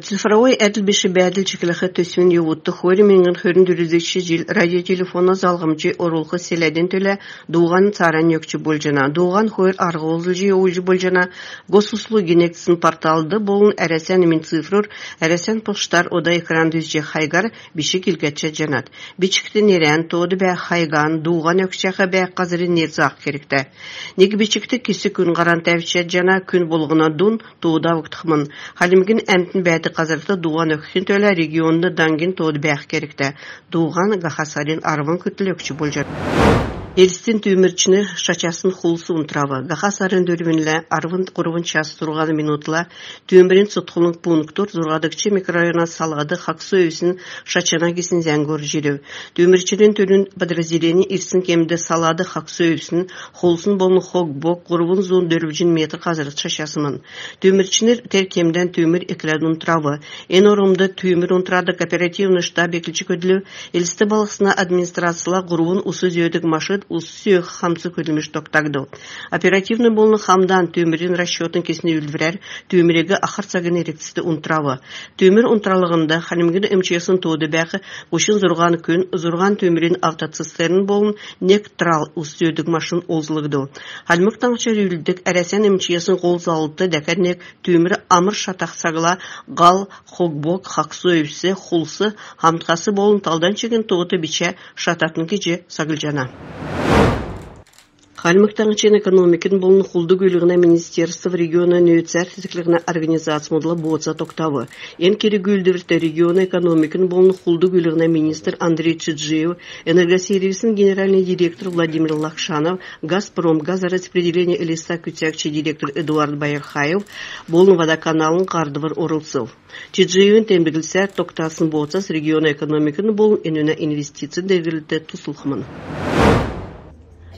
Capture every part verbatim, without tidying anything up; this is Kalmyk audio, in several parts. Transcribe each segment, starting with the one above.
Цифровой әдл биш бәәдл чиклх төсвин йовудт хойр миңһн хөрн дөрвдгч җил радиотелефона залһмҗ орулх селәдин төлә дууһан цааранднь өгч болҗана. Дууһан хойр арһ олзлҗ йовулҗ болҗана: Госуслуги негдсн порталд болн Әрәсән Минцифрур, Әрәсән почтар ода экранд үзҗәх хайгар бичг илгәҗ чадҗанат. Бичгт нерән, тоод бәәх хайган, дууһан өгчәх бәәх һазрин нер заах кергтә. Нег бичгт кесг күн һаран тәвҗ чадҗана, күн болһна дун тоод авгдхмн. Хальмгин әмтн бәәдг һазрт дууһан өгхин төлә регионд даңгин тоод бәәх кергтә. Дууһан һаха сарин арвн күртл өгч болҗана. Элстин түүмрчнр шатҗасн хулс унтрав. Һаха сарин дөрвнлә арвн һурвн час зурһан минутла түүмрин цутхлң пунктур зурһадгч микрорайона салад хагсу өвсн шатҗана гисн зәңг орҗ ирв. Түүмрчнрин түрүн подразделень ирсн кемд салад хагсу өвсн, хулсн болн хог-бог һурвн зун дөрвлҗн метр һазрт шатҗасмн. Түүмрчнр тер кемдән түүмр экләд унтрав. Эн ормд түүмр унтрадг оперативн штаб эклҗ көдлв. Элст балһсна администрацла һурвн ус зөөдг машид ус зөөх хамцу көдлмш тогтагдв. Оперативн болн хамдан түүмрин расчетн кесн үүлдврәр түүмриг ахр цагин эргцд унтрав. Түүмр унтралһнд Хальмгин МЧС-ин тоод бәәх һучн зурһан күн, зурһан түүмрин автоцистерн болн нег трал ус зөөдг машин олзлгдв. Хальмг Таңһчар үүлддг Әрәсән МЧС-ин һол заллт дәкәд нег түүмр амр шатах цагла һал, хог-бог, хагсу өвс, хулс, хамтхас болн талдан чигн тоот бичә шататн гиҗ саглҗана. Хальмг Таңһчин экономикин болн хулд-гүүлгәнә министерств региона нөөцәр тетклһнә организацмудла бооца тогтав. Эн керг-үүлдврт региона экономикин болн хулд-гүүлгәнә министр Андрей Чиджиев, Энергосервисин генеральный директор Владимир Лакшанов, Газпром газораспределение Элиста күцәгч директор Эдуард Байрхаев болн Водоканалын һардвр орлцв. Чиджиевин темдглсәр, тогтасн бооцас региона экономикин болн энүнә инвестицин делгрлтд туслхмн.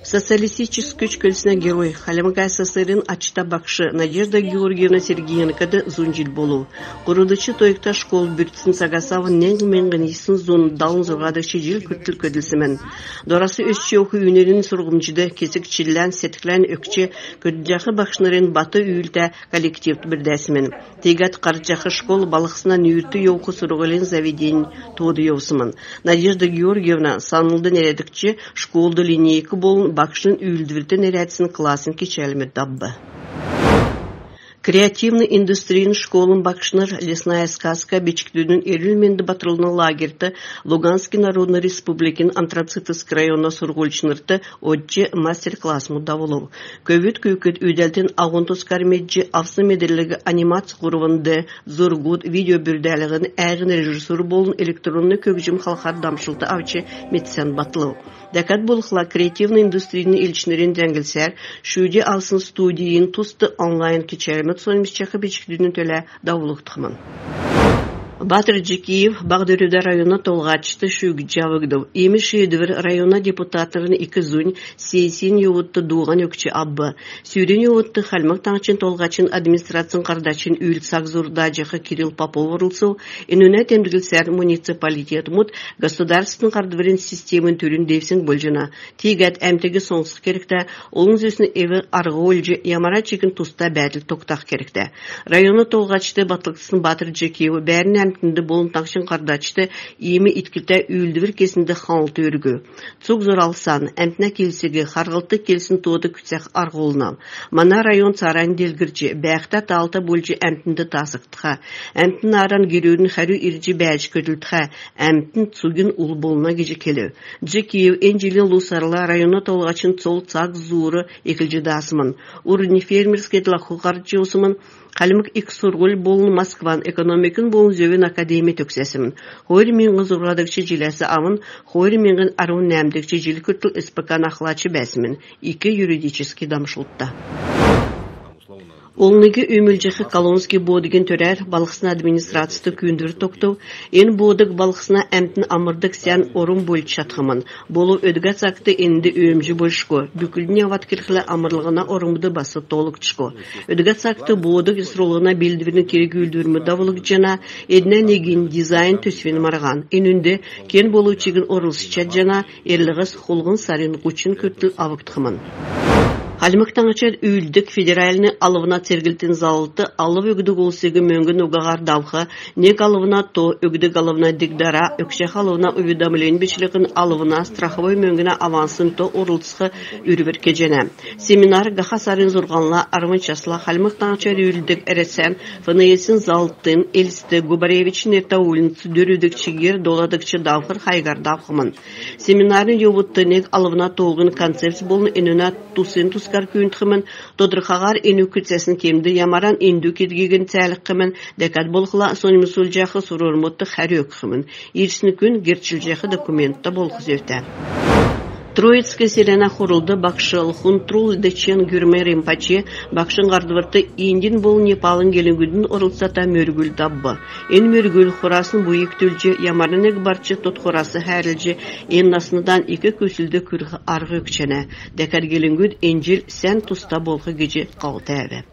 Социалистическ күч-көлснә Герой, Хальмг АССР-ин ачта багш Надежда Георгиевна Сергиенкод зун җил болв. Һурвдгч тойгта школ бүрдсн цагас авн нег миңһн йисн зун далн зурһадгч җил күртл көдлсмн. Дорас өсч йовх үйнрин сурһмҗд кесг чидлән, седклән өгч көдлҗәх багшнрин бат үүлтә коллективд бүрдәсмн. Тиигәд һардҗах школ балһсна нүүрт йовх сурһулин заведень тоод йовсмн. Надежда Георгиевна санлд нерәдгдҗ, школд линейк болн багшин үүлдврт нерәдсн классн кичәлмүд давв. Креативн индустрин школын багшнр «Лесная сказка» бичкдүдин эрүл-менд батллһна лагерьт Луганскин Народн Республикин Антрацитовск района сурһульчнрт одҗ мастер-классмуд давулв. Көвүд-күүкд үүдәлтин аһун тускар медҗ, авсн медрлиг анимац һурвн Д зургуд, видео бүрдәлһн, әәһин режиссур болн электронн көгҗм халхар дамшлт авч медсән батлв. Дәкәд болхла, креативн индустрин элчнрин зәңглсәр, шүүҗ авсн студин туст онлайн кичәлмүд соньмсҗах бичкдүдин төлә давулгдхмн. Батр Джикиев Баһ Дөрвдә района толһачд шүүгдҗ авгдв. Иим шиидвр района депутатнрин ик зунь сессин йовудт дууһан өгч авв. Сүүрин йовудт Хальмг Таңһчин Толһачин Администрацин һардачин үүл цаг зуур дааҗах Кирилл Попов орлцв. Энүнә темдглсәр, муниципалитетмүд государственн һардврин системин түрүн девсң болҗана. Тиигәд әмтиг соңсх кергтә, олн зүсн эв-арһ олҗ, ямаран чигн туста бәәдл тогтах кергтә. Района толһачд батлгдсн Батр Джекиев бәәрн әмтнд болн таңһчин һардачд иим итклтә үүлдвр кеснд ханлт өргв. Цуг зуралсан, әмтнә келсиг, харһлт келсн тоот күцәх арһ олнав. Мана район цааранднь делгрҗ, бәәхтә таалта болҗ әмтнд таасгдтха. Әмтн нааран герүрн хәрү ирҗ бәәҗ көдлтхә. Әмтн цугин ул болна гиҗ келв. Джекиев эн җилин лу сарла района толһачин цол цаг зуур эклҗ даасмн. Урднь фермерск эдл-аху һардҗ йовсмн. Хальмг ик сурһуль болн Москван экономикин болн зөвин академий төгсәсмн. Хойр миңһн зурһадгч җиләс авн хойр миңһн арвн нәәмдгч җил күртл СПК-н ахлач бәәсмн, ик юридическ дамшлтта. Олниг үүмүлҗәх Колонский боодгин төрәр балһсна администрацд күүндвр тогтв. Эн боодг балһсна әмтн амрдг сән орм болҗ чадхмн. Болв өдгә цагт энд өөмҗ болшго. Бүклднь авад келхлә, амрлһна ормд бас тоолгдшго. Өдгә цагт боодг ясрулһна белдврин керг-үүлдврмүд давулгдҗана. Эднә негнь дизайн төсвин марһан. Энүнд кен болв чигн орлцҗ чадҗана. Эрлһс хулһн сарин һучн күртл авгдхмн. Хальмг Таңһчар үүлддг федеральн алвна церглтин заллт алв өгдг улсиг мөңгн угаһар давх, нег алвна то, өгдг алвна диг-дара, өгчәх алвна уведомлень бичлһн, алвна страховой мөңгнә авансн то орлцх үрвр кеҗәнә. Семинар һаха сарин зурһанла арвн часла Хальмг Таңһчар үүлддг Әрәсән ФНС-ин заллтын Элст, Губаревич нертә уульнц, дөрвдгч гер, доладгч давхр хайгар давхмн. Семинарин йовудт нег алвна тоолһн концепц болн энүнә тусын тускар күүндхмн. Тодрхаһар энүг күцәсн кемд ямаран эндү кедгиг цәәлһхмн, дәкәд болхла соньмсулҗах сурврмудт хәрү өгхмн. Ирсн күн герчлҗәх документта болх зөвтә. Троицк селәнә хурлд багш Лхунтрул Дечен Гюрме Ринпоче багшин һардврт Индин болн Непалын гелңгүдин орлцата мөргүл давв. Эн мөргүл хурасн буйг түлҗ, ямаран нег барч тотхорас хәәрлҗ, эн насндан ик күслд күрх арһ өгчәнә. Дәкәд гелңгүд эн җил сән туста болх гиҗ һал тәәв.